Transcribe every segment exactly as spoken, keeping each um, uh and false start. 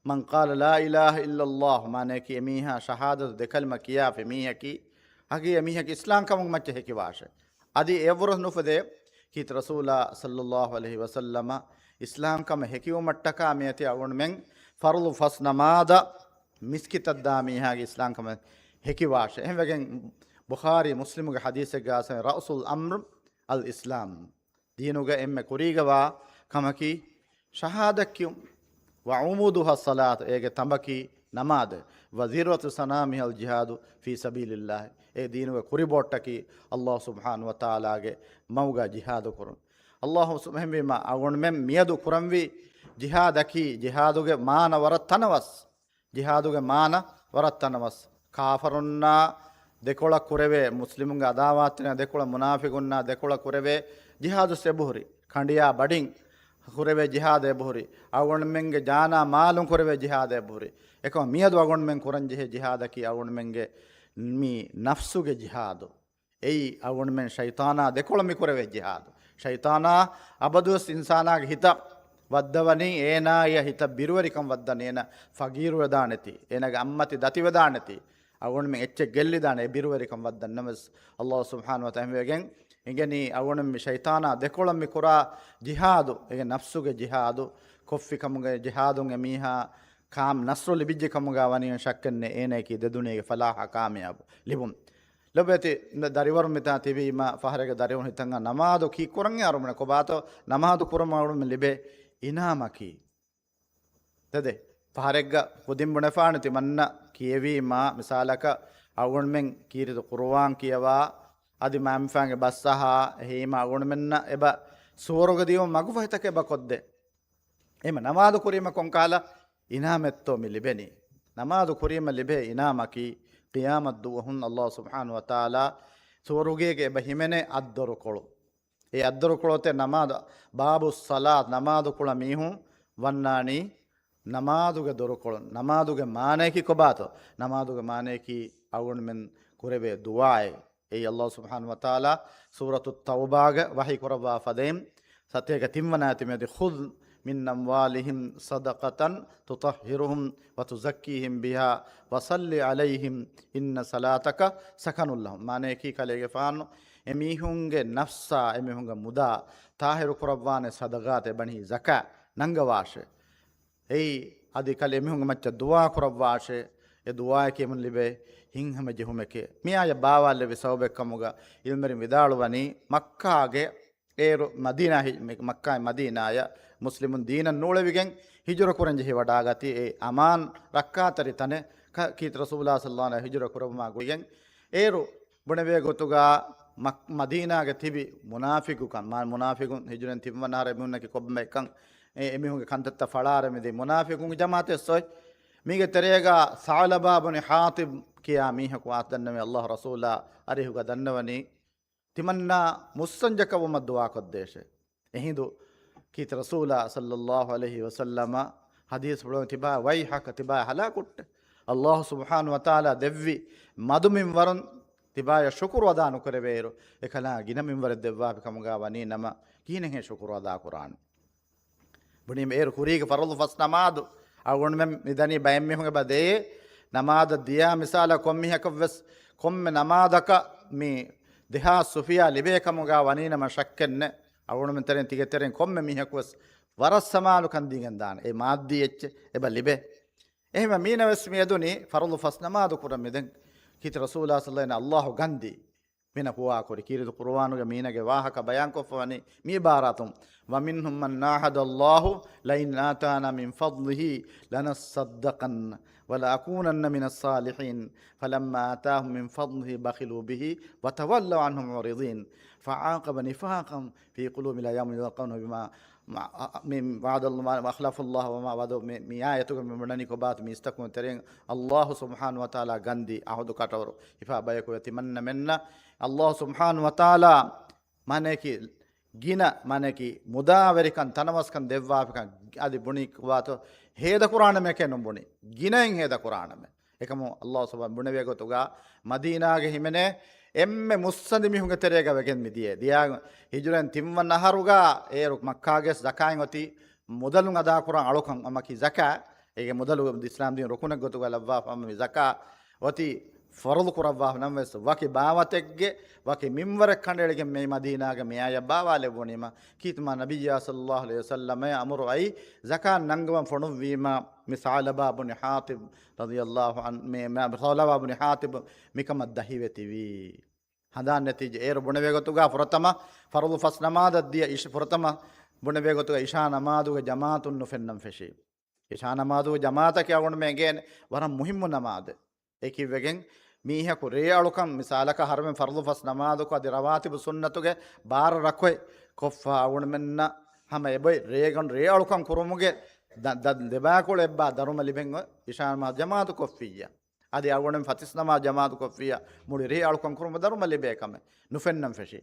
من قال لا إله إلا الله، މާނަޔަކީ އެމީހާ ޝަހާދަތު ދެކަލިމަ ކިޔާފި މީހަކީ، ހަގީ އެމީހަކީ އިސްލާމްކަމުން މައްޗަށް ހެކިވާށެ. އަދި އެއަށްވުރެސް ނުފުދޭ، ކީރިތި ރަސޫލާ ޞައްލައްލާހު ޢަލައިހި ވަސައްލަމަ އިސްލާމްކަމަށް ހެކިވުމަށްޓަކާ މިއަތި އަޅުގަނޑުމެން ފަރުޟު ފަސް ނަމާދަށް މިސްކިތަށްދާ މީހާގެ އިސްލާމްކަމަށް ހެކިވާށެ. އެހެންވެގެން ބުޚާރީ މުސްލިމުގެ ޙަދީޘެއްގާ ރައުސުލް އަމްރު އަލް އިސްލާމް، ދީނުގަ އެންމެ ކުރީގަވާ ކަމަކީ ޝަހާދަތް ކިޔުން. وعمودها الصلاة، އޭގެ ތަނބަކީ ނަމާދެއް. وذروة سنامها الجهاد في سبيل الله، އެ ދީނުގެ ކުރިބޯޓަކީ ﷲ ސުބްޙާނަހޫ ވަތަޢާލާގެ މަގުގަ ޖިހާދު ކުރުން. ﷲ ސުބް-، އެހެންވީމަ އަޅުގަނޑުމެން މިއަދު ކުރަންވީ ޖިހާދަކީ، ޖިހާދުގެ މާނަ ވަރަށް ތަނަވަސް. ޖިހާދުގެ މާނަ ވަރަށް ތަނަވަސް. ކާފަރުންނާ ދެކޮޅަށް ކުރެވޭ، މުސްލިމުންގެ އަދާވާތްތެރިންނާ ދެކޮޅަށް، މުނާފިގުންނާ ދެކޮޅަށް ކުރެވޭ ޖިހާދު އެބަހުރި. ކަނޑިޔާ ބަޑިން ކުރެވޭ ޖިހާދު އެބަހުރި. އަޅުގަނޑުމެންގެ ޖާނާ މާލުން ކުރެވޭ ޖިހާދު އެބަހުރި. އެކަމަ މިއަދު އަޅުގަނޑުމެން ކުރަންޖެހޭ ޖިހާދަކީ އަޅުގަނޑުމެންގެ މި ނަފްސުގެ ޖިހާދު. އެއީ އަޅުގަނޑުމެން ޝައިޠާނާ ދެކޮޅަށް މި ކުރެވޭ ޖިހާދު. ޝައިޠާނާ އަބަދުވެސް އިންސާނާގެ ހިތަށް ވައްދަވަނީ، އޭނާއަށް ހިތަށް ބިރުވެރިކަން ވައްދަނީ، އޭނާ ފަގީރުވެދާނެތީ، އޭނާގެ އަތްމަތި ދަތިވެދާނެތީ، އަޅުގަނޑުމެން އެއްޗެއް ގެއްލިދާނެ އެ ބިރުވެރިކަން ވައްދަން. ނަމަވެސް ﷲ ސުބްޙާނަހޫ ވަތަޢާލާ އެހެންވެގެން އިނގެނީ އަޅުގަނޑުމެން މި ޝައިޠާނާ ދެކޮޅަށް މި ކުރާ ޖިހާދު، އޭގެ ނަފްސުގެ ޖިހާދު، ކޮށްފިކަމުގެ ޖިހާދުން އެމީހާ ކާމް ނަޞްރު ލިބިއްޖެ ކަމުގަ ވަނީ ޝައްކެއްނެއް، އޭނައަކީ ދެ ދުނިޔޭގެ ފަލާޙަށް ކާމިޔާބު ލިބުން. ލޮބުވެތި ދަރިވަރުން މިތާ ތިބީމަ ފަހަރެއްގަ ދަރިވަރުން ހިތަށް އަރާ ނަމާދު ކީއްކުރަން އަރުމަނެ ކޮބާތޯ ނަމާދު ކުރުމަށް އަޅުމެން ލިބޭ އިނާމަކީ؟ ތެދެ ފަހަރެއްގަ ކުދިން ބުނެފާނެ ތިމަންނަ ކިޔެވީމާ މިސާލަކަށް އަޅުގަނޑުމެން ކީރިތި ޤުރުއާން ކިޔަވާ، އަދި މައިންބަފައިންގެ ބަސްއަހާ، އެހީމާ އަޅުގަނޑުމެންނަށް އެބަ ސުވަރުގެ ދިޔުމަށް މަގުފަހިތަކެއް އެބަ ކޮށްދޭ. އެހެންމަ ނަމާދު ކުރީމަ ކޮންކަހަލަ އިނާމެއްތޯ މި ލިބެނީ؟ ނަމާދު ކުރީމަ ލިބޭ އިނާމަކީ، ޤިޔާމަތް ދުވަހުން ﷲ ސުބްޙާނަހޫ ވަތަޢާލާ ސުވަރުގޭގެ އެބަ ހިމެނޭ އަށްދޮރުކޮޅު. އެ އަށްދޮރުކޮޅު އޮތޭ ނަމާދު، ބާބުއްޞަލާތް، ނަމާދު ކުޅަ މީހުން ވަންނާނީ ނަމާދުގެ ދޮރުކޮޅުން. ނަމާދުގެ މާނަޔަކީ ކޮބާތޯ؟ ނަމާދުގެ މާނަޔަކީ އަޅުގަނޑުމެން ކުރެވޭ ދުޢާއެއް. އެއީ ﷲ ސުބްޙާނަހޫ ވަތަޢާލާ ސޫރަތު ތައުބާގަ ވަޙީ ކުރައްވާ ފަދައިން، ސަތޭކަ ތިންވަނަ އާޔަތު މިއަދި، "خذ من أموالهم صدقة تطهرهم وتزكيهم بها وصل عليهم إن صلاتك سكن لهم." މާނަޔަކީ ކަލޭގެފާނު އެމީހުންގެ ނަފްސާ، އެމީހުންގެ މުދާ ޠާހިރު ކުރައްވާނެ ޞަދަޤާތެއް ބަނީ ޒަކާތް ނަންގަވާށޭ. އެއީ އަދި ކަލޭ އެމީހުންގެ މައްޗަށް ދުޢާ ކުރައްވާށޭ. އެ ދުޢާއަކީ އެމުން ލިބޭ ހިތްހަމަޖެހުމެކޭ. މި އާޔަތް ބާވާލެއްވި ސަބަބެއްކަމުގަ ޢިލްމުވެރިން ވިދާޅުވަނީ، މައްކާގެ އޭރު މަދީނާ ހި-، މި-، މައްކާއިން މަދީނާޔަށް މުސްލިމުން ދީނަށް ނޫޅެވިގެން ހިޖުރަ ކުރަން ޖެހި ވަޑާގަތީ އެ އަމާން ރައްކާތެރި ތަނެއް ކަ-، ކީރިތި ރަސޫލާ ޞައްލައްލާހު ޢަލައިހި ވަސައްލަމަ ހިޖުރަ ކުރެއވުމާ ގުޅިގެން އޭރު ބުނެވޭ ގޮތުގަ މަ-، މަދީނާގެ ތިބި މުނާފިގުކަން، މާ-، މުނާފިގުން ހިޖުރައިން ތިންވަނަ އަހަރު އެމީހުންނަކީ ކޮބަމެ އެކަން އެ-، އެމީހުންގެ ކަންތައްތައް ފަޅާރަ މިދި މުނާފިގުންގެ ޖަމާޢަތެއް ސޮއި. މީގެ ތެރޭގަ ސަޢުލަބާ ބުނި ޙާޠިބް ކިޔާ މީހަކު އާ ދަންނަވެ ﷲ ރަސޫލާ އަރިހުގަ ދަންނަވަނީ، ތިމަންނާ މުއްސަންޖަކަށްވުމަށް ދުޢާކޮށްދޭށޭ. އެހިނދު ކީރިތި ރަސޫލާ ޞައްލައްލާހު ޢަލައިހި ވަސައްލަމަ ޙަދީޘް ފުޅުވަން ތިބާ ވައިޙަކަ ތިބާ ހަލާކުއްޓެ. ﷲ ސުބްޙާނަހޫ ވަތަޢާލާ ދެއްވި މަދު މިންވަރުން ތިބާޔަށް ޝުކުރު އަދާ ނުކުރެވޭއިރު، އެކަލާ ގިނަ މިންވަރެއް ދެއްވާފި ކަމުގަ ވަނީ ނަމަ، ކިހިނެއްހޭ ޝުކުރު އަދާ ކުރާނީ؟ ބުނީމަ އޭރު ކުރީގެ ފަރުޟު ފަސް ނަމާދު އަޅުގަނޑުމެން މިދަނީ ބައެއްމީހުން އެބަ ދޭ. ނަމާދަށް ދިޔާ މިސާލަށް ކޮންމީހަކަށްވެސް ކޮންމެ ނަމާދަކަށް މި ދެހާސް ރުފިޔާ ލިބޭ ކަމުގަ ވަނީ ނަމަ ޝައްކެއްނެއް. އަޅުގަނޑުމެން ތެރެއިން ތިގެ ތެރެއިން ކޮންމެ މީހަކުވެސް ވަރަށް ސަމާލުކަން ދީގެން ދާނެ. އެ މާއްދީ އެއްޗެއް އެބަ ލިބޭ. އެހެންވެ މީނަވެސް މިއަދުނީ ފަރުޟު ފަސް ނަމާދު ކުރަން މިދެން ކީރިތި ރަސޫލާ ޞައްލައްލާހު ޢަލައިހި ވަސައްލަމަ ﷲ ގަންދީ. މީނަ ކުވާ ކުރި ކީރިތި ޤުރުއާނުގެ މީނަގެ ވާހަކަ ބަޔާންކޮށްފަވަނީ މި ޢިބާރާތުން، "ومنهم من عاهد الله لئن آتانا من فضله لنصدقن ولنكونن من الصالحين فلما آتاهم من فضله بخلوا به وتولوا عنه معرضين فأعقبهم نفاقا في قلوبهم إلى يوم يلقونه بما، މި، ވަޢަދަ ﷲ، وأخلفوا الله وما وعدوه" މި، މި އާޔަތުގަ މި ބުނަނީ ކޮބާތޯ މީސްތަކުން ތެރެއިން ﷲ ސުބްޙާނަހޫ ވަތަޢާލާ ގަންދީ ޢަހުދު ކަޓަވަރު ހިފާ ބަޔަކު ތިމަންނަމެންނަށް ﷲ ސުބްޙާނަހޫ ވަތަޢާލާ މާނަޔަކީ ގިނަ މާނަޔަކީ މުދާވެރިކަން ތަނަވަސްކަން ދެއްވާފިކަން އަދި ބުނީ ކޮބާތޯ ހޭދަކުރާނަމޭކޭ ނުބުނީ. ގިނައިން ހޭދަކުރާނަމޭ. އެކަމު ﷲ ސުބްޙާނަހޫ ބުނެވޭ ގޮތުގަ މަދީނާގެ ހިމެނޭ އެންމެ މުއްސަނދި މީހުންގެ ތެރޭގަ ވެގެން މިދިޔަ. ދިޔަ ހިޖުރައިން ތިންވަނަ އަހަރުގަ އޭރު މައްކާގެ ޒަކާތް އޮތީ މުދަލުން އަދާކުރާ އަޅުކަން އަމަކީ ޒަކާތް. އޭގެ މުދަލު އިސްލާމް ދީން ރުކުނެއް ގޮތުގަ ލައްވާފަ މި ޒަކާ އޮތީ ފަރުޟު ކުރައްވާފަ ނަމަވެސް، ވަކި ބާވަތެއްގެ ވަކި މިންވަރެއް ކަނޑައެޅިގެން މި މަދީނާގެ މި އާޔަށް ބާވާލެއްވުނީމަ، ކީރިތި މާ ނަބިއްޔާ ޞައްލައްލާހު ޢަލައިހި ވަސައްލަމަށް އަމުރު އައީ ޒަކާތް ނަންގަވަން ފޮނުއްވީމަ، މި ސަޢުލަބާ ބުނި ޙާޠިބް ރަޟިޔައްލާހު ޢަން، މި، މި ސަޢުލަބާ ބުނި ޙާޠިބް މިކަމަށް ދަހިވެތިވީ. ހަނދާން ނެތިއްޖެ. އޭރު ބުނެވޭ ގޮތުގަ ފުރަތަމަ ފަރުޟު ފަސް ނަމާދަށް ދިޔަ އިޝް، ފުރަތަމަ ބުނެވޭ ގޮތުގަ އިޝާ ނަމާދުގެ ޖަމާޢަތުން ނުފެންނަން ފެށީ. އިޝާ ނަމާދުގެ ޖަމާޢަތަކީ އަޅުގަނޑުމެން އެނގޭނެ ވަރަށް މުހިއްމު ނަމާދެއް. އެ ކިއްވެގެން މީހަކު ރޭ އަޅުކަން މިސާލަކަށް ހަރަމެން ފަރުޟު ފަސް ނަމާދަކު އަދި ރަވާތިބު ސުންނަތުގެ ބާރަ ރަކުޢަތް ކޮށްފަ އަޅުގަނޑުމެންނަށް ހަމަ އެބޮތް ރޭގަނޑު ރޭ އަޅުކަން ކުރުމުގެ ދަ-، ދަ-، ދެބާކޮޅު އެއްބާ ދަރުމަ ލިބެން އޮތް އިޝާ ނަމާދު ޖަމާޢަތު ކޮށްފިއްޔާ. އަދި އަޅުގަނޑުމެން ފަތިސް ނަމާދު ޖަމާޢަތު ކޮށްފިއްޔާ މުޅި ރޭ އަޅުކަން ކުރުމަށް ދަރުމަ ލިބޭ ކަމެއް ނުފެންނަން ފެށީ.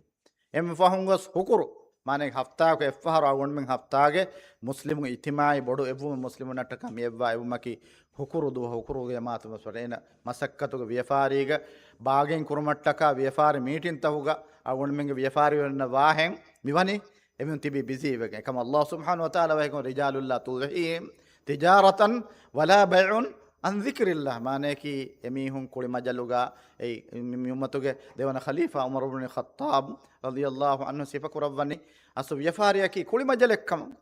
އެންމެ ފަހުން ގޮސް ހުކުރު، މާނައީ ހަފްތާއަކު އެއްފަހަރު އަޅުގަނޑުމެން ހަފްތާގެ މުސްލިމު އިޖްތިމާޢީ ބޮޑު އެއްވުމެއް މުސްލިމުންނަށްޓަކާ މި އެއްވާ އެއްވުމަކީ ހުކުރު ދުވަހު ހުކުރުގެ ޖަމާޢަތު މަސްވަރޭނަ މަސައްކަތުގެ ވިޔަފާރީގަ ބާގެއިން ކުރުމަށްޓަކާ ވިޔަފާރި މީޓިންތަކުގަ އަޅުގަނޑުމެންގެ ވިޔަފާރިވެރިންނަށް ވާހެން މިވަނީ އެމީހުން ތިބީ ބިޒީ ވެގެން. އެކަމަށް ﷲ ސުބްޙާނަހޫ ވަތަޢާލާ ވަޙީކުރަނީ، رجال لا تلهيهم تجارة ولا بيع عن ذكر الله. މާނައަކީ އެމީހުން ކުޅިމަޖަލުގަ އެ މި އުއްމަތުގެ ދެވަނަ ޚަލީފާ ޢުމަރު ބުނި ޚައްޠާބް ރަޟިޔައްލާހު ޢަންހު ސިފަކުރައްވަނީ އަސްލު ވިޔަފާރިއަކީ ކުޅިމަޖަލެއްކަމަށް.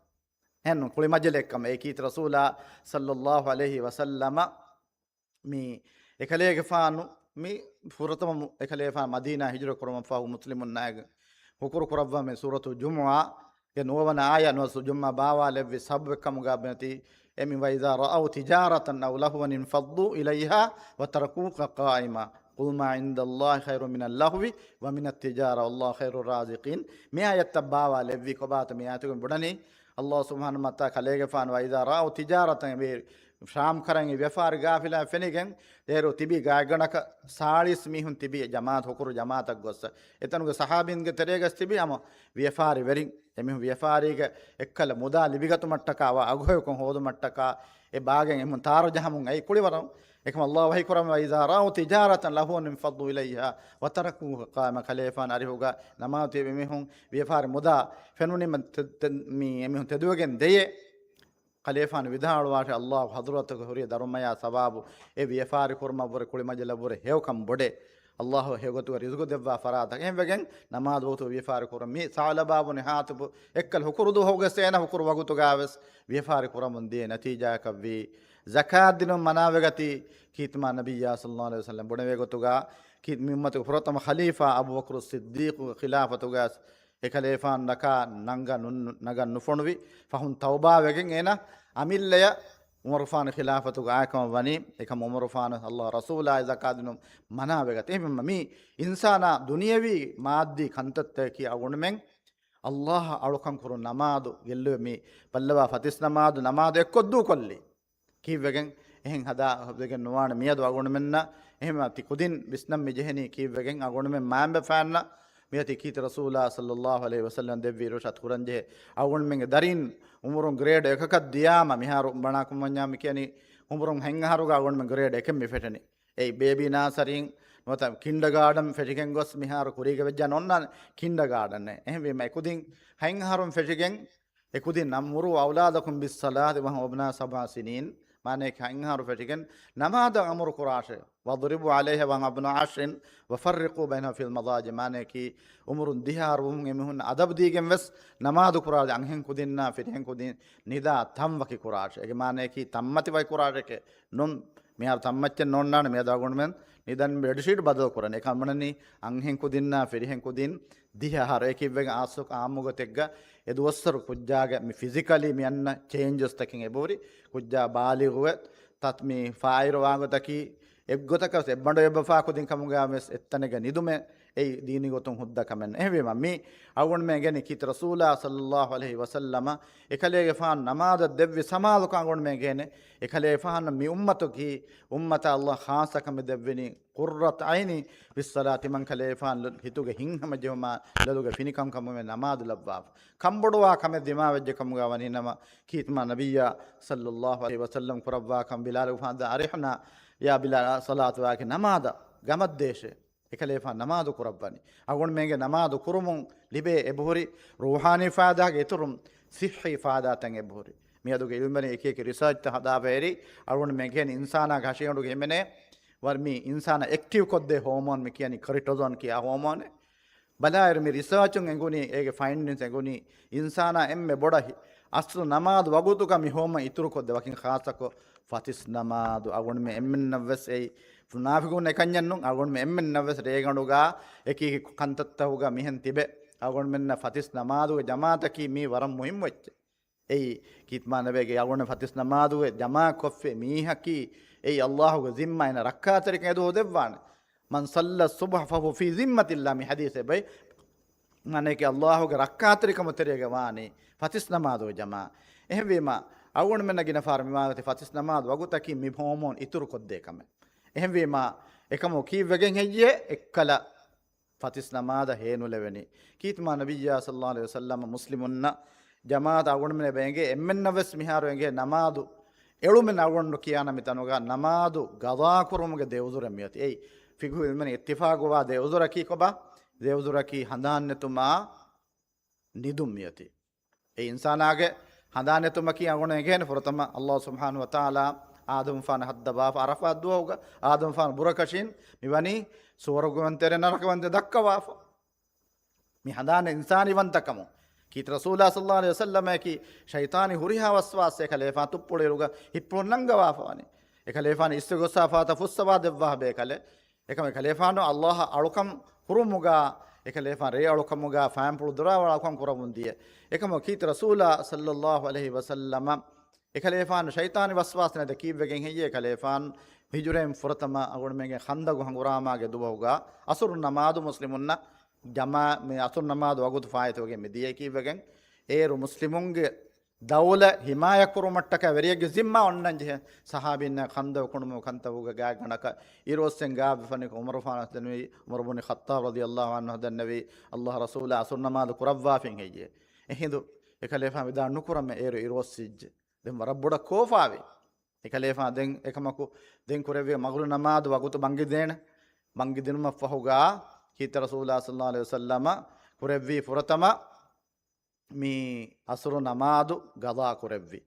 އެހެން ކުޅިމަޖަލެއްކަމަށް. އެއީ ކީރިތި ރަސޫލާ ޞައްލައްލާހު ޢަލައިހި ވަސައްލަމަ މި އެކަލޭގެފާނު މި ފުރަތަމަ މު-، އެކަލޭގެފާނު މަދީނާ ހިޖުރަ ކުރުމަށް ފަހު މުސްލިމުންނާއެކު ހުކުރު ކުރައްވާ މި ސޫރަތު ޖުމުޢާގެ ނުވަވަނަ އާޔަތް ނުވަސް ޖުމްޢާ ބާވާލެއްވި ސަބަބެއްކަމުގަ ބެނަތީ އެމި، وإذا رأوا تجارة أو لهوا انفضوا إليها وتركوك قائما قل ما عند الله خير من اللهو ومن التجارة والله خير الرازقين. މި އާޔަތްތައް ބާވާލެއްވި ކޮބާތަ މި އާޔަތުގެ ބުނަނީ؟ ﷲ ސުބްޙާނަހޫ ވަތަޢާލާ ކަލޭގެފާނު، وإذا رأوا تجارة، ޝާމް ކަރަން ވިޔަފާރި ގާފިލާ ފެނިގެން، އޭރު ތިބި ގާތްގަނޑަކަށް ސާޅީސް މީހުން ތިބި ޖަމާޢަތު، ހުކުރު ޖަމާޢަތަށް ގޮއްސަ. އެތަނުގެ ޞަޙާބީންގެ ތެރޭގަސް ތިބި ހަމަ ވިޔަފާރިވެރިން. އެމީހުން ވިޔަފާރީގެ އެއްކަލަ މުދާ ލިބިގަތުމަށްޓަކާ ވާ އަގުހެޔޮކޮށް ހޯދުމަށްޓަކާ އެ ބާގެން އެމީހުން ތާރު ޖަހަމުން އައި ކުޅިވަރަށް. އެކަމަށް ﷲ ވަޙީކުރަމު، وإذا رأوا تجارة لهوا انفضوا إليها وتركوك قائما. ކަލޭގެފާނު އަރިހުގަ ނަމާދު ތިބި މީހުން ވިޔަފާރި މުދާ ފެނުނީމަ ތެ-، ތެ-، މި އެމީހުން ތެދުވެގެން ދެޔޭ. ކަލޭގެފާނު ވިދާޅުވާށޭ، ﷲ ޙަޟްރަތުގެ ހުރި ދަރުމަޔާ ސަވާބު އެ ވިޔަފާރި ކުރުމަށްވުރެ ކުޅިމަޖަލަށްވުރެ ހެޔޮކަން ބޮޑޭ. ﷲ ހެޔޮގޮތުގަ ރިޒުގު ދެއްވާ ފަރާތަކަށް. އެހެންވެގެން ނަމާދު ވަގުތު ވިޔަފާރި ކުރުން. މި ސަޢުލަބާ ބުނި ޙާޠިބު އެއްކަލަ ހުކުރު ދުވަހުގެ ސޭނަ ހުކުރު ވަގުތުގަވެސް ވިޔަފާރި ކުރަމުން ދިޔަ ނަތީޖާއަކަށްވީ. ޒަކާތް ދިނުން މަނާވެގަތީ ކީރިތި މާ ނަބިއްޔާ ޞައްލައްލާހު ޢަލައިހި ވަސައްލަމަ ބުނެވޭ ގޮތުގަ ކީ-، މި އުއްމަތުގެ ފުރަތަމަ ޚަލީފާ އަބޫބަކުރު ޞިއްދީޤުގެ ޚިލާފަތުގަ އެކަލޭގެފާނު ރަކާ ނަންގަ ނު-، ނަގަން ނުފޮނުވި ފަހުން ތައުބާވެގެން އޭނަ އަމިއްލަޔަށް ޢުމަރުފާނު ޚިލާފަތުގަ އާކަމަށް ވަނީ. އެކަމަ ޢުމަރުފާނު ﷲ ރަސޫލާއި ޒަކާތް ދިނުން މަނާވެގަތީ. އެހެންވީމަ މި އިންސާނާ ދުނިޔަވީ މާއްދީ ކަންތައްތަކަކީ އަޅުގަނޑުމެން ﷲ އަށް އަޅުކަން ކުރުން ނަމާދު ގެއްލުވެ މި ބައްލަވާ ފަތިސް ނަމާދު، ނަމާދު އެއްކޮށްދޫކޮށްލީ. ކީއްވެގެން އެހެން ހަދާ ހަދަގެން ނުވާނެ މިއަދު އަޅުގަނޑުމެންނަށް. އެހެންވީމަ ތި ކުދިން ވިސްނަން މި ޖެހެނީ ކީއްވެގެން އަޅުގަނޑުމެން މާތް ބަފައިންނަށް މިއޮތީ ކީރިތި ރަސޫލާ ޞައްލައްލާހު ޢަލައިހި ވަސައްލަމަ ދެއްވި އިރުޝާދު ކުރަންޖެހޭ. އަޅުގަނޑުމެންގެ ދަރީން އުމުރުން ގްރޭޑް އެކަކަށް ދިޔާމަ މިހާރު ބަނާކަމަށް ވަންޏާ މި ކިޔަނީ އުމުރުން ހަތް އަހަރުގަ އަޅުގަނޑުމެން ގްރޭޑް އެކެއް މި ފެށެނީ. އެއީ ބޭބީ ނާސަރީން ނުވަތަ ކިންޑަގާޑަން ފެށިގެން ގޮސް މިހާރު ކުރީގަ ވެއްޖާ ނޯންނާނެ ކިންޑަގާޑަންއެއް. އެހެންވީމަ އެކުދިން ހަތް އަހަރުން ފެށިގެން އެކުދިން، "مروا أولادكم بالصلاة وهم أبناء سبع سنين." މާނައަކީ ހަތް އަހަރު ފެށިގެން ނަމާދަށް އަމުރު ކުރާށޭ. "واضربوا عليها وهم أبناء عشر وفرقوا بينهم في المضاجع." މާނައަކީ އުމުރުން ދިހަ އަހަރު ވުމުން އެމީހުން އަދަބު ދީގެން ވެސް ނަމާދު ކުރާށޭ. އަންހެން ކުދިންނާ ފިރިހެން ކުދިން ނިދާ ތަން ވަކި ކުރާށޭ. އޭގެ މާނައަކީ ތަންމަތި ވަކި ކުރާށޭކޭ. ނޫން، މިހާރު ތަންމައްޗެއް ނޯންނާނެ. މިއަދު އަޅުގަނޑުމެން ނިދަން ބެޑްޝީޓް ބަދަލު ކުރަނީ. އެކަމަށް ވަނީ އަންހެން ކުދިންނާ ފިރިހެން ކުދިން ދިހަ އަހަރު. އެކިއްވެގެން އާއްސު އާއްމު ގޮތެއްގަ އެ ދުވަސްވަރު ކުއްޖާގެ މި ފިޒިކަލީ މި އަންނަ ޗޭންޖަސްތަކެއް އެބަހުރި. ކުއްޖާ ބާލިޣުވެ ތަތް މި ފާއިރު ވާގޮތަކީ އެއްގޮތަކަށް ވެސް އެއްބަނޑު އެއްބަފާ ކުދިން ކަމުގަ ވެސް އެއްތަނެއްގަ ނިދުމެއް އެއީ ދީނީ ގޮތުން ހުއްދަ ކަމެއް ނޫން. އެހެންވީމަ މި އަޅުގަނޑުމެން ގެނެ ކީރިތި ރަސޫލާ ޞައްލައްލާހު ޢަލައިހި ވަސައްލަމަ އެކަލޭގެފާނު ނަމާދަށް ދެއްވި ސަމާލުކަން އަޅުގަނޑުމެން ގެނެ އެކަލޭގެފާނަށް މި އުއްމަތަކީ އުއްމަތަށް ﷲ ޚާއްޞަކަމެއް ދެއްވިނީ. قرة عين بالصلاة، ތިމަން ކަލޭގެފާނު ހިތުގެ ހިތްހަމަޖެހުމާ ލޮލުގެ ފިނިކަންކަމުގަ ނަމާދު ލައްވާފަ. ކަންބޮޑުވާ ކަމެއް ދިމާވެއްޖެ ކަމުގަ ވަނީނަމަ ކީރިތި މާ ނަބިއްޔާ ޞައްލައްލާހު ޢަލައިހި ވަސައްލަމަ ކުރައްވާ ކަމަށް ބިލާލުގެފާނު ދާ، "أرحنا يا بلال الصلاة" ވާކި ނަމާދަށް ގަމަށްދޭށޭ. އެކަލޭގެފާނު ނަމާދު ކުރައްވަނީ. އަޅުގަނޑުމެންގެ ނަމާދު ކުރުމުން ލިބޭ އެބަހުރި ރޫޙާނީ ފާއިދާގެ އިތުރުން ޞިއްޙީ ފާއިދާތައް އެބަހުރި. މިއަދުގެ އިލްމުވެރިން އެކި އެކި ރިސާޗްތައް ހަދާފަ އެރި، އަޅުގަނޑުމެން އެނގޭނެ އިންސާނާގެ ހަށިގަނޑުގެ ހިމެނޭ ވަރަށް މި އިންސާނާ އެކްޓިވް ކޮށްދޭ ހޯމޯން މި ކިޔަނީ ކޮރިޓިޒޯން ކިޔާ ހޯމޯނެއް. ބަލާއިރު މި ރިސާޗުން އެނގުނީ، އޭގެ ފައިންޑިންސް އެނގުނީ، އިންސާނާ އެންމެ ބޮޑަށް އަސްލު ނަމާދު ވަގުތުގަ މި ހޯމޯން އިތުރުކޮށްދޭ ވަކިން ޚާއްޞަކޮށް ފަތިސް ނަމާދު. އަޅުގަނޑުމެން އެންމެންނަށްވެސް އެއީ މުނާފިޤުން އެކަންޏެއް ނޫން. އަޅުގަނޑުމެން އެންމެންނަށްވެސް ރޭގަނޑުގަ އެކި އެކި ކަންތައްތަކުގަ މިހެން ތިބެ، އަޅުގަނޑުމެންނަށް ފަތިސް ނަމާދުގެ ޖަމާޢަތަކީ މީ ވަރަށް މުހިއްމު އެއްޗެއް. އެއީ ކީރިތި މާނަވެގެ އަޅުގަނޑު ފަތިސް ނަމާދުގެ ޖަމާޢަތްކޮށްފި މީހަކީ އެއީ ﷲ ގެ ޒިންމާ އޭނަ ރައްކާތެރިކަން އެދުވަހު ދެއްވާނެ. من صلى الصبح فهو في ذمة الله މި ޙަދީޘެއް ބައި. މާނައަކީ ﷲ ގެ ރައްކާތެރިކަމުގެ ތެރޭގަ ވާނީ ފަތިސް ނަމާދުގެ ޖަމާޢަތް. އެހެންވީމަ، އަޅުގަނޑުމެންނަށް ގިނަ ފަހަރު މި ވާގޮތަށް ފަތިސް ނަމާދު ވަގުތަކީ މި ހޯމޯން އިތުރުކޮށްދޭ ކަމެއް. އެހެންވީމަ، އެކަމު ކީއްވެގެން ހެއްޔޭ އެއްކަލަ ފަތިސް ނަމާދަށް ހޭނުލެވެނީ؟ ކީރިތި މާ ނަބިއްޔާ ޞައްލަﷲ ޢަލައިހި ވަސައްލަމަ މުސްލިމުންނަށް ޖަމާޢަތަށް އަޅުގަނޑުމެން އެބަ އެނގޭ އެންމެންނަށްވެސް މިހާރު އެނގޭ ނަމާދު އެޅުމެއް އަޅުގަނޑު ކިޔާނަމަ މިތަނުގަ ނަމާދު ޤަޟާ ކުރުމުގެ ދެ ޢުޛުރެއް މިއޮތީ. އެއީ ފިޤުހު ޢިލްމުން އިއްތިފާޤުވާ ދެ ޢުޛުރަކީ ކޮބާ؟ ދެ ޢުޛުރަކީ ހަނދާން ނެތުމާ ނިދުން މިއޮތީ. އެ އިންސާނާގެ ހަނދާން ނެތުމަކީ އަޅުގަނޑު އެނގޭނެ ފުރަތަމަ ﷲ ސުބްޙާނަހޫ ވަތަޢާލާ އާދަމުފާނު ހައްދަވާފަ ޢަރަފާތް ދުވަހުގަ އާދަމުފާނު ބުރަކަށިން މިވަނީ ސުވަރުގަވަންތެރެ ނަރަކަވަންތެ ދައްކަވާފަ. މި ހަނދާން އިންސާނީވަންތަކަމުން. ކީރިތި ރަސޫލާ ޞައްލަﷲ ޢަލައިހި ވަސައްލަމައަކީ ޝައިޠާނީ ހުރިހާ ވަސްވާސް އެކަލޭފާނު ތުއްޕުޅިއިރުގަ ހިއްޕުޅުން ނަންގަވާފަވަނީ. އެކަލޭފާނު އިސްވެ ގޮސްފާ ފާތަ ފުއްސަވާ ދެއްވާ ބޭކަލެއް. އެކަމަކު އެކަލޭފާނު ﷲ އަށް އަޅުކަން ކުރުމުގަ، އެކަލޭފާނު ރޭ އަޅުކަމުގަ ފާންޕުޅު ދުރާވަޅަށް އަޅުކަން ކުރަމުން ދިޔަ. އެކަމަކު ކީރިތި ރަސޫލާ ޞައްލަﷲ ޢަލައިހި ވަސައްލަމަ އެކަލޭފާނު ޝައިޠާނީ ވަސްވާސް ނެތެ ކީއްވެގެން ހެއްޔޭ؟ އެކަލޭފާނު ހިޖުރައިން ފުރަތަމަ އަޅުގަނޑުމެންގެ ޚަންދަޤު ހަނގުރާމާގެ ދުވަހުގަ ޢަޞުރު ނަމާދު މުސްލިމުންނަށް ޖަމާ، މި ޢަޞުރު ނަމާދު ވަގުތު ފާއިތުވެގެން މި ދިޔައީ ކީއްވެގެން؟ އޭރު މުސްލިމުންގެ ދައުލަ ޙިމާޔަތް ކުރުމަށްޓަކައި ވެރިއެއްގެ ޒިންމާ އޮންނަން ޖެހޭ. ޞަޙާބީންނާ ޚަންދަޤު ކުނުމުގެ ކަންތަކުގެ ގާތްގަނޑަކަށް އިރުއޮއްސެން ގާތްވެފަނިކޮށް ޢުމަރު ފާނަށް ދެންނެވި، ޢުމަރު ބުނި ޚައްޠާބް ރަޟިޔަﷲ ޢަންހު ދެންނެވި، ﷲ ރަސޫލާ ޢަޞުރު ނަމާދު ކުރައްވާފިން ހެއްޔޭ؟ އެހިނދު އެކަލޭފާނު ވިދާޅު ނުކުރަމޭ އޭރު އިރުއޮއްސިއްޖެ. ދެން ވަރަށް ބޮޑަށް ކޯފާވި. އެކަލޭފާނު ދެން އެކަމަކު ދެން ކުރެއްވި މަޣްރިބު ނަމާދު ވަގުތު ބަންގި ދޭނެ. ބަންގި ދިނުމަށްފަހުގަ ކީރިތި ރަސޫލާ ޞައްލަﷲ ޢަލައިހި ވަސައްލަމަ ކުރެއްވީ ފުރަތަމަ މި ޢަޞުރު ނަމާދު ޤަޟާ ކުރެއްވި.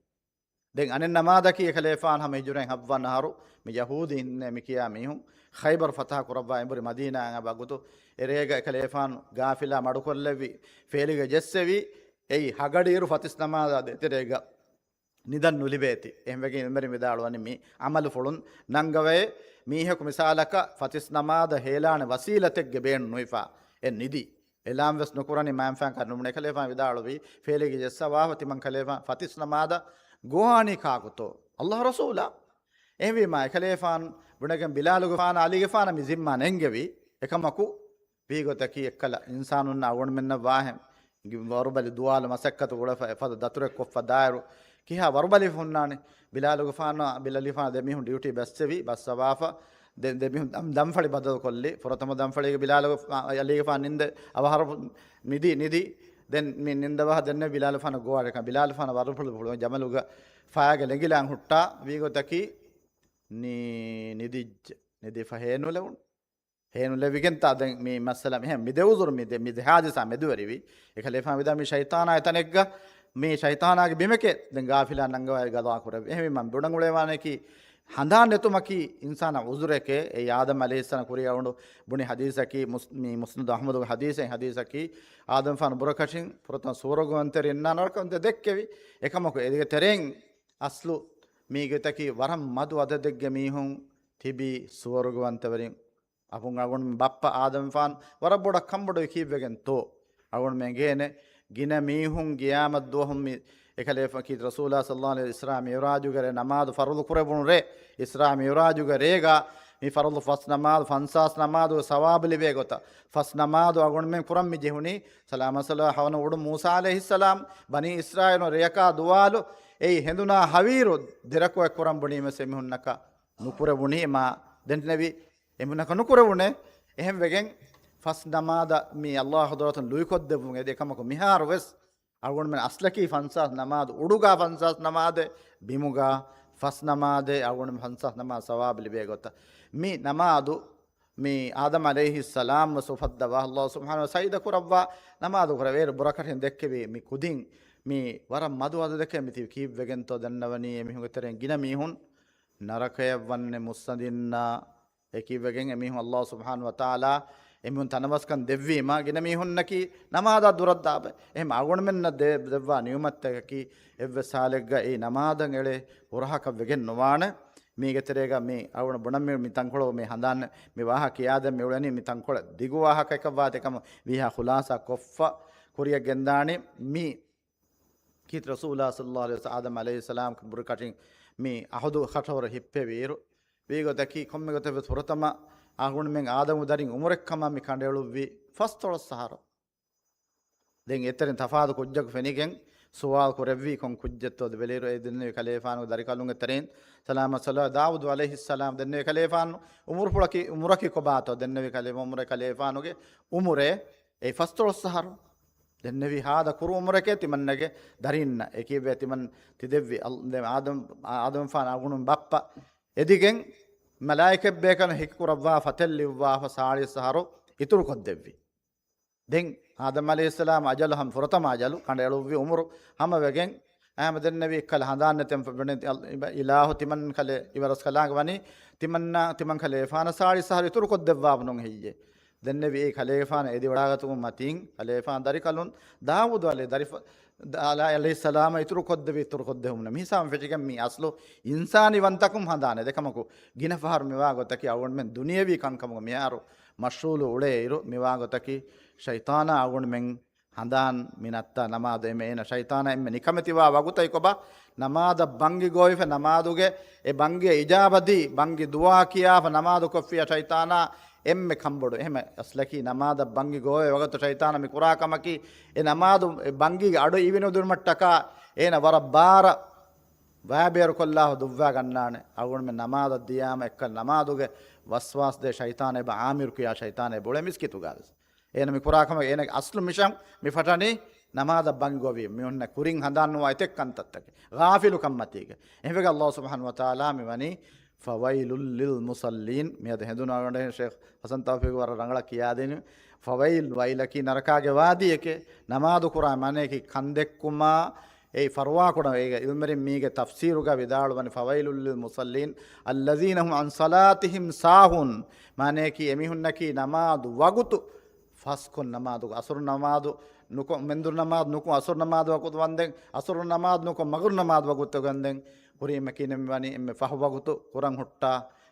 ދެން އަނެއް ނަމާދަކީ އެކަލޭފާނު ހަމަ ހިޖުރައިން ހައްވަން އަހަރު މި ޔަހޫދީންނޭ މި ކިޔާ މީހުން ޚައިބަރު ފަތަޙަ ކުރައްވާ އެނބުރި މަދީނާއަށް އައި ވަގުތު އެރޭގަ އެކަލޭފާނު ގާފިލާ މަޑުކޮށްލެއްވި ފޭލިގަ ޖެއްސެވި. އެއީ ހަގަޑިއިރު ފަތިސް ނަމާދާ ދޭތެރޭގަ ނިދަން ނުލިބޭތި. އެހެންވެގެން އިލްމުވެރިން ވިދާޅުވަނީ މި ޢަމަލުފުޅުން ނަންގަވައޭ މީހަކު މިސާލަކަށް ފަތިސް ނަމާދަށް ހޭލާނެ ވަސީލަތެއްގެ ބޭނުން ނުވިފާ އެ ނިދި އެލާމް ވެސް ނުކުރަނީ މާތްފާން ކަންނުމުން. އެކަލޭފާނު ވިދާޅުވީ ފޭލިގަ ޖެއްސަވާފަ ތިމަން ކަލޭފާނު ފަތިސް ނަމާދަށް ގޮވާނީ ކާކުތޯ؟ ﷲ ރަސޫލާ. އެހެންވީމާ އެކަލޭފާނު ބުނެގެން ބިލާލުގެފާނަށް އަލީގެފާނަށް މި ޒިންމާ ނެންގެވީ. އެކަމަކު ވީގޮތަކީ އެއްކަލަ އިންސާނުންނަށް އަޅުގަނޑުމެންނަށް ވާހެން ވަރުބަލި ދުވާލު މަސައްކަތު އުޅެފަ އެފަދަ ދަތުރެއް ކޮށްފަ ދާއިރު ކިހާ ވަރުބަލި ހުންނާނެ؟ ބިލާލުގެފާނާ، ބިލާލުގެފާނާ ދެ މީހުން ޑިއުޓީ ބައްސެވި، ބައްސަވާފަ ދެ، ދެ މީހުން ދަން، ދަންފަޅި ބަދަލުކޮށްލި. ފުރަތަމަ ދަންފަޅީގަ ބިލާލުގެ އަލީގެފާނު ނިންދެ އަވަހަރު ނިދި، ނިދި. ދެން މި ނިންދަވާ ދެންނެވި ބިލާލުގެފާނަށް ގޮވާ ކަން. ބިލާލުގެފާނަށް ވަރުބަލި ފުޅު ޖަމަލުގަ ފަޔާގަ ލެނގިލާން ހުއްޓާ ވީގޮތަކީ ނި، ނިދިއްޖެ. ނިދިފަ ހޭނުލެވުނު. ހޭނުލެވިގެންތާ ދެން މި މައްސަލަ މިހެން މި ދެ އުޒުރު މި ދެ، މި ދެ ހާދިސާ މެދުވެރިވި. އެކަލޭފާނު ވިދާ މި ޝައިޠާނާ އެތަނެއްގަ، މި ޝައިޠާނާގެ ބިމެކޭ ދެން ގާފިލާ ނަންގަވާ ގަޟާ ކުރެވި. އެހެންވީމަ ބުނަން އުޅޭވާނެކީ ހަނދާން ނެތުމަކީ އިންސާނާ އުޒުރެކޭ. އެއީ އާދަމް ޢަލައިހިއްސަލާމް ކުރިއަށް އުނޑު ބުނި ޙަދީޘަކީ މުސް، މި މުސްނަދު އަޙްމަދުގެ ޙަދީޘެއް، ޙަދީޘަކީ އާދަމްފާނު ބުރަކަށިން ފުރަތަމަ ސުވަރުގަވަންތެރިންނާ ނަރަކަވަންތެރި ދެއްކެވި. އެކަމަކު އޭގެ ތެރެއިން އަސްލު މީގެތަކީ ވަރަށް މަދު އަދަދެއްގެ މީހުން ތިބީ ސުވަރުގަވަންތަވެރިން. އަބުން އަޅުގަނޑު ބައްޕަ އާދަމްފާން ވަރަށް ބޮޑަށް ކަންބޮޑުވި ކީއްވެގެންތޯ؟ އަޅުގަނޑު އެނގޭނެ ގިނަ މީހުން ގިޔާމަތް ދުވަހުން މި އެކަލޭފަ ކީރިތި ރަސޫލާ ޞައްލަﷲ ޢަލައިހި ވަސައްލަމަ އިސްރާ މިޢުރާޖުގެ ރޭ ނަމާދު ފަރުޟު ކުރެވުނު ރޭ، އިސްރާ މިޢުރާޖުގެ ރޭގަ މި ފަރުޟު ފަސް ނަމާދު، ފަންސާސް ނަމާދުގެ ސަވާބު ލިބޭ ގޮތަށް ފަސް ނަމާދު އަޅުގަނޑުމެން ކުރަން މި ޖެހުނީ. ސަލާމަތް ސަލާ ހަވަނަ އުޑު މޫސާ ޢަލައިހިއްސަލާމް ބަނީ އިސްރާއީލުން ރެޔަކާ ދުވާލު އެއީ ހެނދުނާ ހަވީރު ދެރަކު އެއްކުރަން ބުނީމެސް އެމީހުންނަކަށް ނުކުރެވުނީ މާ ދެންނެވި އެމީހުންނަކަށް ނުކުރެވުނޭ. އެހެންވެގެން ފަސް ނަމާދަށް މި ﷲ ޙަޟްރަތުން ލުއިކޮށްދެއްވުން އެދި. އެކަމަކު މިހާރު ވެސް އަޅުގަނޑުމެން އަސްލަކީ ފަންސާސް ނަމާދު، އުޑުގާ ފަންސާސް ނަމާދެއް، ބިމުގާ ފަސް ނަމާދެއް، އަޅުގަނޑުމެން ފަންސާސް ނަމާދު ސަވާބު ލިބޭ ގޮތަށް. މި ނަމާދު މި އާދަމް ޢަލައިހިއްސަލާމް ވެސް އުފައްދަވާ ﷲ ސުބްޙާނަހޫ ސަޖިދަ ކުރައްވާ ނަމާދު ކުރެވޭ ބުރަކަށިން ދެއްކެވީ މި ކުދިން މީ ވަރަށް މަދު އަދަދެކޭ މިތިބި. ކީއްވެގެންތޯ ދެންނަވަނީ އެމީހުންގެ ތެރެއިން ގިނަ މީހުން ނަރަކަޔަށް ވަންނެ މުއްސަނދިންނާ. އެކީއްވެގެން އެމީހުން އައްލާހު ސުބްޙާނަހު ވަތަޢާލާ އެމީހުން ތަނަވަސްކަން ދެއްވީމާ، ގިނަ މީހުންނަކީ ނަމާދާ ދުރަށްދާބަ. އެހެން އަޅުގަނޑުމެންނަށް ދެ-، ދެއްވާ ނިޢުމަތްތަކަކީ އެއްވެސް ހާލެއްގަ އެ ނަމާދަށް އެޅޭ ހުރަހަކަށް ވެގެން ނުވާނެ. މީގެ ތެރޭގަ މި އަޅުގަނޑު ބުނަން މި، މި ތަންކޮޅު މި ހަނދާން މި ވާހަކަ ކިޔާދޭން މި އުޅެނީ މި ތަންކޮޅެއް ދިގު ވާހަކައަކަށްވާތީ ކަމަށް ވީހާ ޚުލާސާ ކޮށްފަ ކުރިއަށް ގެންދާނީ. މި ކީރިތި ރަސޫލާ ޞައްލައްލާހު ޢަލައިހި ވަސައްލަމަ އާދަމް ޢަލައިހިއްސަލާމްގެ ބުރިކަށިން މި އަހުދު ކަށަވަރު ހިއްޕެވިއިރު، ވީގޮތަކީ ކޮންމެ ގޮތެއްވެސް ފުރަތަމަ އަޅުގަނޑުމެން އާދަމު ދަރިން އުމުރެއްކަމަށް މި ކަނޑައެޅުއްވީ ފަސްދޮޅަސް އަހަރު. ދެން އެތެރެން ތަފާތު ކުއްޖަކު ފެނިގެން ސުވާލު ކުރެއްވީ ކޮން ކުއްޖެއްތޯ ބެލިއިރު، އެ ދެންނެވި ކަލޭފާނުގެ ދަރިކަލުންގެ ތެރެއިން ސަލާމަތް ސަލާ ދާވޫދު ޢަލައިހިއްސަލާމް ދެންނެވި ކަލޭފާނު އުމުރުފުޅަކީ، އުމުރަކީ ކޮބާތޯ؟ ދެންނެވި ކަލޭ-، އުމުރެއް ކަލޭފާނުގެ އުމުރޭ އެއީ ފަސްދޮޅަސް އަހަރު. ދެންނެވި ހާދަ ކުރު އުމުރެކޭ ތިމަންނަގެ ދަރީންނަށް. އެކީއްވެ ތިމަން ތި ދެއްވި އަލް-، ދެ-، އާދަމް، އާދަމްފާނު އަޅުގަނޑުމެން ބައްޕަ. އެދިގެން މަލާއިކަތްބޭކަލުން ހެކިކުރައްވާ ފަތެއް ލިޔުއްވާފަ ސާޅީސް އަހަރު އިތުރުކޮށްދެއްވި. ދެން އާދަމް ޢަލައިހިއްސަލާމް އަޖަލު ހަމަ ފުރަތަމަ އަޖަލު ކަނޑައެޅުއްވި އުމުރު ހަމަވެގެން އަހަމަ ދެންނެވި އެއްކަލަ ހަނދާން ނެތެން ފެ-، އިލާހު ތިމަން ކަލޭ އިވަރަސް ކަލާނގެ ވަނީ ތިމަންނާ، ތިމަން ކަލޭފާނަށް ސާޅީސް އަހަރު އިތުރުކޮށްދެއްވާފަ ނޫން ހެއްޔޭ؟ ދެންނެވި އެ ކަލޭފާނަށް އެދިވަޑާގަތުމުގެ މަތީން ކަލޭފާނު ދަރިކަލުން ދާވޫދު ޢަލައި ދަރިފަ-، ދާ-، ޢަލައިހިއްސަލާމަށް އިތުރުކޮށްދެވި، އިތުރުކޮށްދެވުމުން މިހިސާބުން ފެށިގެން މީ އަސްލު އިންސާނީ ވަންތަކުން ހަނދާނެ. ދެކަމަކު ގިނަ ފަހަރު މިވާ ގޮތަކީ އަޅުގަނޑުމެން ދުނިޔެވީ ކަންކަމުގަ މިހާރު މަޝްޣޫލު އުޅޭއިރު މިވާ ގޮތަކީ ޝައިޠާނާ އަޅުގަނޑުމެން ހަނދާން މި ނައްތާ ނަމާދު އެމެ އޭނަ ޝައިޠާނާ އެންމެ ނިކަމެތިވާ ވަގުތައް ކޮބާ؟ ނަމާދަށް ބަންގި ގޮވެފަ ނަމާދުގެ އެ ބަންގިއަށް އިޖާބަދީ، ބަންގި ދުޢާ ކިޔާފަ ނަމާދު ކޮށްފިޔާ ޝައިޠާނާ އެންމެ ކަންބޮޑު. އެހެމަ އަސްލަކީ ނަމާދަށް ބަންގި ގޮވޭ ވަގުތު ޝައިޠާނާ މި ކުރާ ކަމަކީ އެ ނަމާދު އެ ބަންގީގެ އަޑު އިވިނުދުނުމަށްޓަކާ އޭނަ ވަރަށް ބާރަށް ވައިބޭރުކޮށްލާފަ ދުއްވާ ގަންނާނެ. އަޅުގަނޑުމެން ނަމާދަށް ދިޔާމަ އެއްކަލަ ނަމާދުގެ ވަސްވާސް ދޭ ޝައިޠާނާ އެބަ އާމިރު ކިޔާ ޝައިޠާނާ އެބަ އުޅޭ މިސްކިތުގަ ވެސް. އޭނަ މި ކުރާ ކަމަށް އޭނަގެ އަސްލު މިޝަން މި ފަޓަނީ ނަމާދަށް ބަންގި ގޮވީ މި އޮންނަ ކުރިން ހަނދާން ނުވާ އެތެއް ކަންތައްތަކެއް. ޣާފިލު ކަންމަތީގެ. އެހެންވެގެން އައްލާހު ސުބްޙާނަހު ވަތަޢާލާ މި ވަނީ ފަވައިލު ލިލް މުޞައްލީން. މިއަދު ހެނދުނު އަޅުގަނޑު ޝޭޚް ޙަސަން ތައުފީޤު ވަރަށް ރަނގަޅަށް ކިޔާދިނު. ފަވައިލް، ވައިލަކީ ނަރަކާގެ ވާދީއެކޭ. ނަމާދު ކުރާ މާނަޔަކީ ކަންދެއްކުމާ އެއީ ފަރުވާކުޑަ. އޭގެ ޢިލްމުވެރިން މީގެ ތަފްސީރުގަ ވިދާޅުވަނީ ފަވައިލު ލިލް މުޞައްލީން އައްލަޒީނަ ހުމް ޢަން ޞަލާތިހިމް ސާހޫން. މާނަޔަކީ އެމީހުންނަކީ ނަމާދު ވަގުތު ފަސްކޮށް ނަމާދު، އަސުރު ނަމާދު ނުކޮށް، މެންދުރު ނަމާދު ނުކޮށް، އަސުރު ނަމާދު ވަގުތު ވަންދެން، އަސުރު ނަމާދު ނުކޮށް، މަގުރިބު ނަމާދު ވަގުތު ގަންދެން، ކުރީމަކީ ނެމިވަނީ އެންމެ ފަހު ވަގުތު ކުރަން ހުއްޓާ،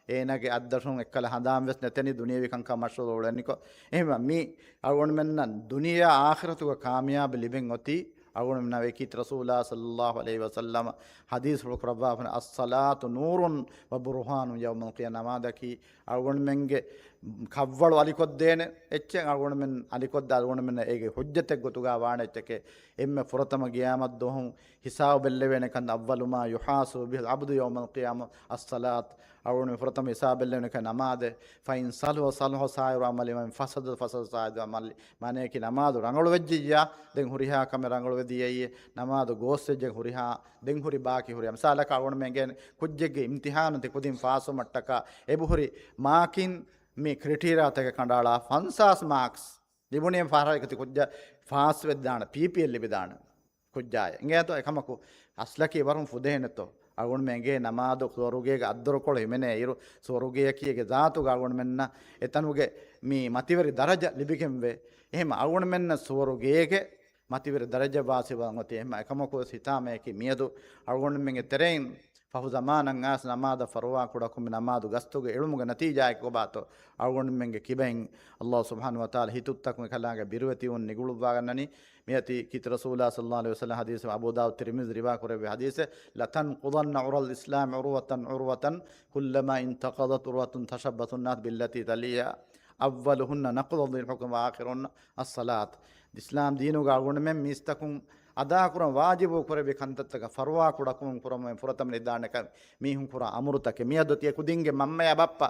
އޭނާގެ އަތްދަށުން އެއްކަލަ ހަނދާން ވެސް ނެތެނީ ދުނިޔެވީ ކަންކަން މަޝްޣޫލު އުޅެނިކޮށް. އެހެންވީމަ މި އަޅުގަނޑުމެންނަށް ދުނިޔެއާ އާޚިރަތުގަ ކާމިޔާބު ލިބެން އޮތީ އަޅުގަނޑުމެންނަށް ވެކި ރަސޫލާ ޞައްލައްލާހު ޢަލައިހި ވަސައްލަމަ ޙަދީޘްފުޅު ކުރައްވާފަ، އައްޞަލާތު ނޫރުން ވަ ބުރުހާނުން ޔައުމަލް ޤިޔާމާ. ނަމާދަކީ އަޅުގަނޑުމެންގެ ކަށްވަޅު އަލިކޮށްދޭނެ އެއްޗެއް، އަޅުގަނޑުމެން އަލިކޮށްދާ އަޅުގަނޑުމެންނަށް އޭގެ ޙުއްޖަތެއް ގޮތުގަ ވާނެ އެއްޗެކޭ. އެންމެ ފުރަތަމަ ޤިޔާމަތް ދުވަހު ހިސާބު ބެއްލެވޭނެ ކަން، أول ما يحاسب به العبد يوم القيامة الصلاة. އަޅުގަނޑު ފުރަތަމަ ހިސާބު ބެއްލެވޭނެ ކަން ނަމާދޭ. فإن صلح صلح سائر العمل وإن فسد فسد سائر العمل. މާނަޔަކީ ނަމާދު ރަނގަޅު ވެއްޖިއްޔާ، ދެން ހުރިހާ ކަމެއް ރަނގަޅު ވެދިޔައީ. ނަމާދު ގޯސް ވެއްޖެ ހުރިހާ، ދެން ހުރި ބާކީ ހުރިހާ. މިސާލަކަށް އަޅުގަނޑުމެންގެ ކުއްޖެއްގެ އިމްތިޙާނު ތި ކުދިން ފާސްވުމަށްޓަކާ އެބަހުރި މާކިން މި ކްރިޓީރިއާތަކެއް ކަނޑައަޅާ ފަންސާސް މާކްސް ލިބުނީ ފަހަރަކަށް ތި ކުއްޖާ ފާސް ވެއްދާނެ، ޕީޕީއެއް ލިބިދާނެ ކުއްޖާއަށް. އިނގޭތޯ އެކަމަކު އަސްލަކީ ވަރުން ފުދޭނެތޯ. އަޅުގަނޑުމެން އެނގޭ ނަމާދު ސުވަރުގޭގެ އައްދުރުކޮޅު ހިމެނޭ އިރު، ސުވަރުގެޔަކީ އޭގެ ޒާތުގަ އަޅުގަނޑުމެންނަށް އެތަނުގެ މި މަތިވެރި ދަރަޖަ ލިބިގެންވޭ. އެހެން އަޅުގަނޑުމެންނަށް ސުވަރުގޭގެ މަތިވެރި ދަރަޖަ ވާސިބަށް އޮތީ. އެހެން އެކަމަކު ވެސް ހިތާމަޔަކީ މިއަދު އަޅުގަނޑުމެންގެ ތެރެއިން ފަހު ޒަމާނަށް އައިސް ނަމާދަށް ފަރުވާ ކުޑަކުން މި ނަމާދު ގަސްތުގެ އެޅުމުގެ ނަތީޖާއަކީ ކޮބާތޯ؟ އަޅުގަނޑުމެންގެ ކިބައިން އައްލާހު ސުބްޙާނަހު ވަތަޢާލާ ހިތުތަކުން އެކަލާނގެ ބިރުވެތިވުން ނިގުޅުއްވާގަންނަނީ. މިއޮތީ ކީރިތި ރަސޫލާ ޞައްލައްލާހު ޢަލައިހި ވަސައްލަމަ ޙަދީޘް، އަބޫ ދާވޫދު ތިރްމިޒީ ރިވާ ކުރެއްވި ޙަދީޘެއް، لتنقضن عرى الإسلام عروة عروة كلما انتقضت عروة تشبث الناس بالتي تليها أولهن نقضا للحكم وآخرهن الصلاة. އިސްލާމް ދީނުގަ އަޅުގަނޑުމެން މީސްތަކުން އަދާކުރަން ވާޖިބު ކުރެއްވި ކަންތައްތަކަށް ފަރުވާ ކުޑަކުރުން ކުރަމުން ފުރަތަމަ ނިދާނެކަން މީހުން ކުރާ އަމުރުތަކެއް. މިއަދު ތި ކުދިންގެ މަންމަޔާ ބައްޕަ،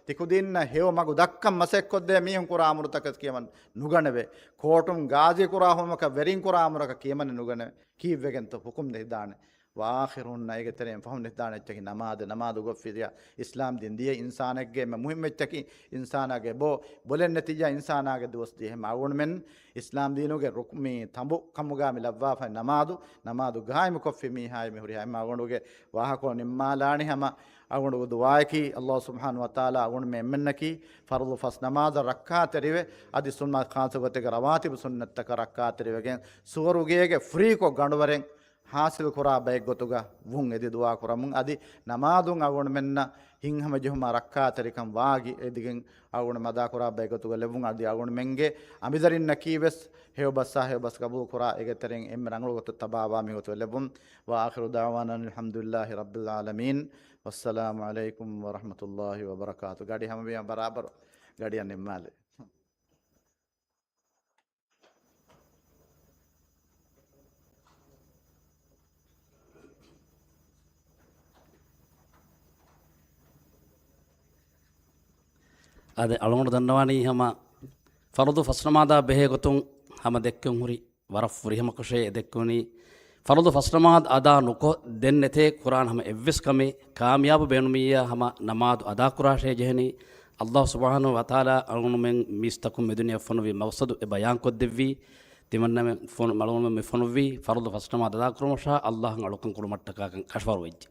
ތި ކުދިންނަށް ހެޔޮ މަގު ދައްކަން މަސައްކަތްކޮށްދޭ މީހުން ކުރާ އަމުރުތަކަށް ކިޔަމަން ނުގަނެވޭ. ކޯޓުން ގާޒީ ކުރާ ހޮމަކަށް ވެރިން ކުރާ އަމުރަކަށް ކިޔަމަން ނުގަނެވޭ. ކީއްވެގެންތޯ ހުކުމް ދެހިދާނެ؟ ވާޚިރުން އޭގެ ތެރެއިން ފަހުން ނިދާނެ އެއްޗަކީ ނަމާދު. ނަމާދު ގޮއްފި ދިޔަ އިސްލާމް ދީން ދިޔަ އިންސާނެއްގެ އެންމެ މުހިއްމު އެއްޗަކީ އިންސާނާގެ ބޯ ބޮލެއް ނެތިއްޔާ އިންސާނާގެ ދުވަސް ދިޔަ. އެހެން އަޅުގަނޑުމެން އިސްލާމް ދީނުގެ ރުކް-، މި ތަނބު ކަމުގަ މި ލައްވާފައި ނަމާދު، ނަމާދު ގާއިމު ކޮށްފި މީހާއި މި ހުރިހާ އެހެން އަޅުގަނޑުގެ ވާހަކަ ނިންމާލާނީ ހަމަ އަޅުގަނޑުގެ ދުޢާއަކީ، ﷲ ސުބްޙާނަހޫ ވަތަޢާލާ އަޅުގަނޑުމެން އެންމެންނަކީ ފަރުޟު ފަސް ނަމާދަށް ރައްކާތެރިވެ، އަދި ސުންނަތް ޚާއްޞަ ގޮތެއްގެ ރަވާތިބު ސުންނަތްތަކަށް ރައްކާތެރިވެގެން، ސުވަރުގޭގެ ފްރީކޮށް ގަނޑުވަރެއް ޙާޞިލް ކުރާ ބައެއް ގޮތުގަ ވުން އެދި ދުޢާ ކުރަމުން. އަދި ނަމާދުން އަޅުގަނޑުމެންނަށް ހިތްހަމަޖެހުމާ ރައްކާތެރިކަން ވާގި އެދިގެން އަޅުގަނޑު މަދާ ކުރާ ބައެއް ގޮތުގަ ލެއްވުން. އަދި އަޅުގަނޑުމެންގެ އަނބިދަރިންނަކީ ވެސް ހެޔޮ ބަސްއާ ހެޔޮ ބަސް ގަބޫލު ކުރާ އޭގެ ތެރެއިން އެންމެ ރަނގަޅު ގޮތަށް ތަބާވާ މި ގޮތުގަ ލެއްވުން. وآخر دعوانا أن الحمد لله رب العالمين. والسلام عليكم ورحمة الله وبركاته. ގަޑި ހަމަ ބަރާބަރު ގަޑިއަށް ނިންމާލެ. އާދެ، އަޅުގަނޑު ދަންނަވާނީ ހަމަ ފަރުޟު ފަސްނަމާދާ ބެހޭ ގޮތުން ހަމަ ދެއްކެން ހުރި ވަރަށް ފުރިހަމަ ކޮށޭ އެ ދެއްކުނީ، ފަރުޟު ފަސްނަމާދު އަދާ ނުކޮށް ދެން ނެތޭ ކުރާން ހަމަ އެއްވެސް ކަމެއް ކާމިޔާބު ބޭނުމިއްޔާ ހަމަ ނަމާދު އަދާ ކުރާށޭ ޖެހެނީ. ﷲ ސުބްޙާނަހޫ ވަތަޢާލާ އަޅުގަނޑުމެން މީސްތަކުން މި ދުނިޔެ ފޮނުވި މަޤްޞަދު އެ ބަޔާންކޮށްދެއްވީ. ތިމަންނަމެން ފޮނު-، އަޅުގަނޑުމެން މި ފޮނުއްވީ ފަރުޟު ފަސްނަމާދު އަދާކުރުމަށާ ﷲ އަށް އަޅުކަން ކުރުމަށްޓަކާކަން ކަށަވަރު ވެއްޖެ.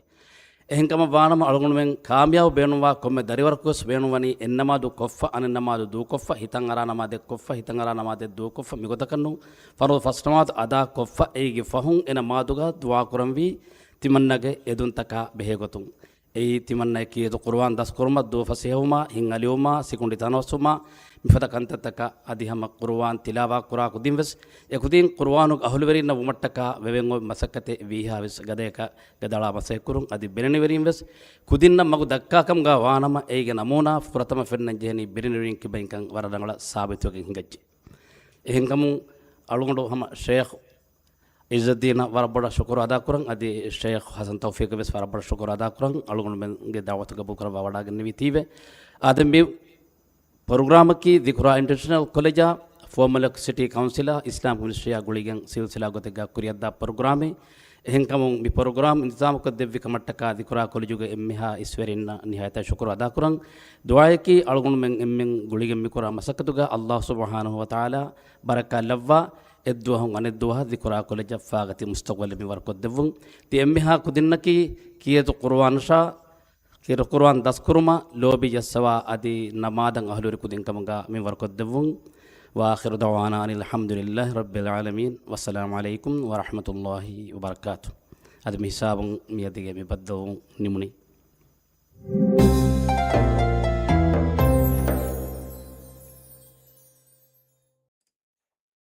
އެހެންކަމަށް ވާނަމަ އަޅުގަނޑުމެން ކާމިޔާބު ބޭނުންވާ ކޮންމެ ދަރިވަރަކުވެސް ބޭނުންވަނީ އެއްނަމާދު ކޮށްފަ، އަނެއްނަމާދު ދޫކޮށްފަ، ހިތަށް އަރާ ނަމާދެއް ކޮށްފަ، ހިތަށް އަރާ ނަމާދެއް ދޫކޮށްފަ، މިގޮތަކަށް ނޫން. ފަރުޟު ފަސްނަމާދު އަދާކޮށްފަ، އޭގެ ފަހުން އެ ނަމާދުގަ ދުޢާ ކުރަންވީ ތިމަންނަގެ އެދުންތަކާ ބެހޭގޮތުން. އެއީ ތިމަންނައަކީ އެދު ޤުރުއާން ދަސްކުރުމަށް، ދުވަހު ފަސޭހަވުމާ، ހިތް އަލިއުމާ، ސިކުނޑި ތަނަވަސްވުމާ، މިފަދަ ކަންތައްތަކަށް އަދި ހަމަ ޤުރުއާން ތިލާވާ ކުރާ ކުދިން ވެސް އެކުދިން ޤުރުއާނުގެ އަހުލުވެރިންނަށް ވުމަށްޓަކާ ވެވެން އޮތް މަސައްކަތެއް ވީހާވެސް ގަދަޔަކަށް ގަދައަޅާ މަސައްކަތްކުރުން. އަދި ބިރެނިވެރިން ވެސް ކުދިންނަށް މަގު ދައްކާކަމުގަ ވާނަމަ، އޭގެ ނަމޫނާ ފުރަތަމަ ފެންނަން ޖެހެނީ ބިރެނިވެރިން ކިބައިންކަން ވަރަށް ރަނގަޅަށް ސާބިތުވެގެން ހިނގައްޖެ. އެހެންކަމުން އަޅުގަނޑު ހަމަ ޝޭޚް އިއްޒައްދީނަށް ވަރަށް ބޮޑަށް ޝުކުރު އަދާކުރަން، އަދި ޝޭޚް ޙަސަން ތައުފީޤަށް ވެސް ވަރަށް ބޮޑަށް ޝުކުރު އަދާކުރަން، އަޅުގަނޑުމެންގެ ދަޢުވަތު ގަބޫލުކުރައްވާ ވަޑައިގެންނެވީ ތީވެ. އާދެ، މި ޕްރޮގްރާމަކީ ޛިކުރާ އިންޓަރނޭޝަނަލް ކޮލެޖާ، ފޯމަލް ސިޓީ ކައުންސިލާ، އިސްލާމިކް މިނިސްޓްރީއާ ގުޅިގެން ސިލްސިލާ ގޮތެއްގަ ކުރިއަށްދާ ޕްރޮގްރާމެއް. އެހެންކަމުން މި ޕްރޮގްރާމް އިންތިޒާމުކޮށްދެއްވި ކަމަށްޓަކާ ޛިކުރާ ކޮލެޖުގެ އެންމެހާ އިސްވެރިންނަށް ނިހާޔަތާ ޝުކުރު އަދާކުރަން. ދުޢާއަކީ އަޅުގަނޑުމެން އެންމެން ގުޅިގެން މިކުރާ މަސައްކަތުގަ ﷲ ސުބްޙާނަހޫ ވަތަޢާލާ ބަރަކާތް ލައްވާ، އެއްދުވަހުން އަނެއްދުވަހަށް ޛިކުރާ ކޮލެޖަށް ފާގަތި މުސްތަޤުބަލެއް މި ވަރުކޮށްދެއްވުން. ތި އެންމެހާ ކުދިންނަކީ ކިޔޭތު ޤުރުއާނަށާ ކިޔޭތު ޤުރުއާން ދަސްކުރުމަށް ލޯބި ޖައްސަވާ އަދި ނަމާދަށް އަހުލުވެރި ކުދިން ކަމުގަ މި ވަރުކޮށްދެއްވުން. وآخر دعوانا أن الحمد لله رب العالمين. والسلام عليكم ورحمة الله وبركاته. އަދި މި ހިސާބުން މިއަދިގެ މި ބައްދަލުވުން ނިމުނީ.